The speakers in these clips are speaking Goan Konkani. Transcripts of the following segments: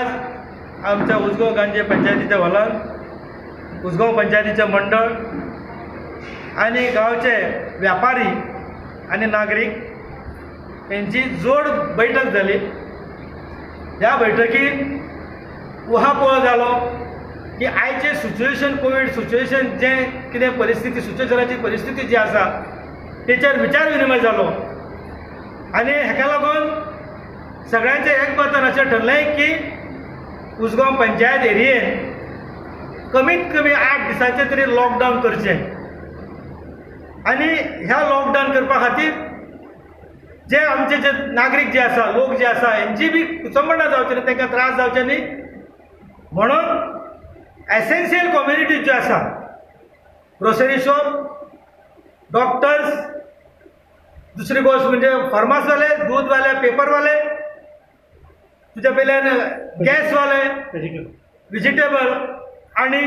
आज आमच्या उसगांव गांजे पंचायतीच्या हॉलान उसगांव पंचायतीचें मंडळ आनी गांवचे व्यापारी आनी नागरीक हेंची जोड बैठक जाली. ह्या बैठकीत उहापोह जालो की आयचें सिच्युएशन, कोवीड सिच्युएशन, जें कितें परिस्थिती, सिच्युएशनाची परिस्थिती जी आसा, तेचेर विचार विनिमय जालो आनी हेका लागून सगळ्यांचें एकमतान अशें ठरलें की उसगांव पंचायत एरियेन कमीत कमी 8 दिसांचें तरी लॉकडावन करचें आनी ह्या लॉकडावन करपा खातीर जे आमचे जे नागरीक जे आसा, लोक जे आसा, हेंची बी कुचंबणा जावची न्ही, तांकां त्रास जावचे न्ही म्हणून एसेन्शियल कम्युनिटीज ज्यो आसा, ग्रोसरी शॉप, डॉक्टर्स, दुसरी गोश्ट म्हणजे फार्मासवाले, दूधवाले, पेपरवाले, तुज्या पयल्यान गॅसवाले, व्हेजिटेबल आनी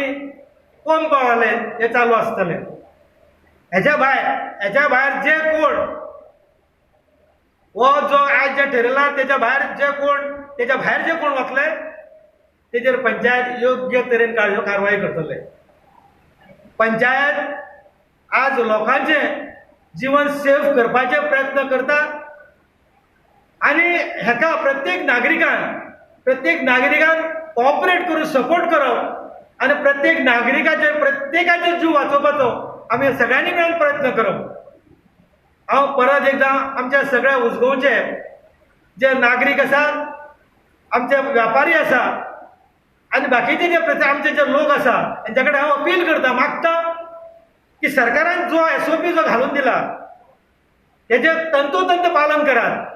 पंपवाले हे चालू आसतले. हेच्या भायर जे कोण हो जो आयज जे ठरयला, तेच्या भायर जे कोण, तेच्या भायर जे कोण वतले, तेजेर पंचायत योग्य तरेन कारवाय करतले. पंचायत आज लोकांचें जिवन सेफ करपाचे प्रयत्न करता आनी हेका प्रत्येक नागरिकान कॉपरेट करून सपोर्ट करप आनी प्रत्येक नागरिकाचेर, प्रत्येकाचे जीव वाचोवपाचो आमी सगळ्यांनी मेळून प्रयत्न करप. हांव परत एकदां आमच्या सगळ्या उसगांवचे जे नागरीक आसात, आमचे व्यापारी आसा आनी बाकीचे जे आमचे जे लोक आसा, हेंच्या कडेन हांव अपील करता, मागता की सरकारान जो एसओपी जो घालून दिला, तेजें तंतोतंत पालन करात.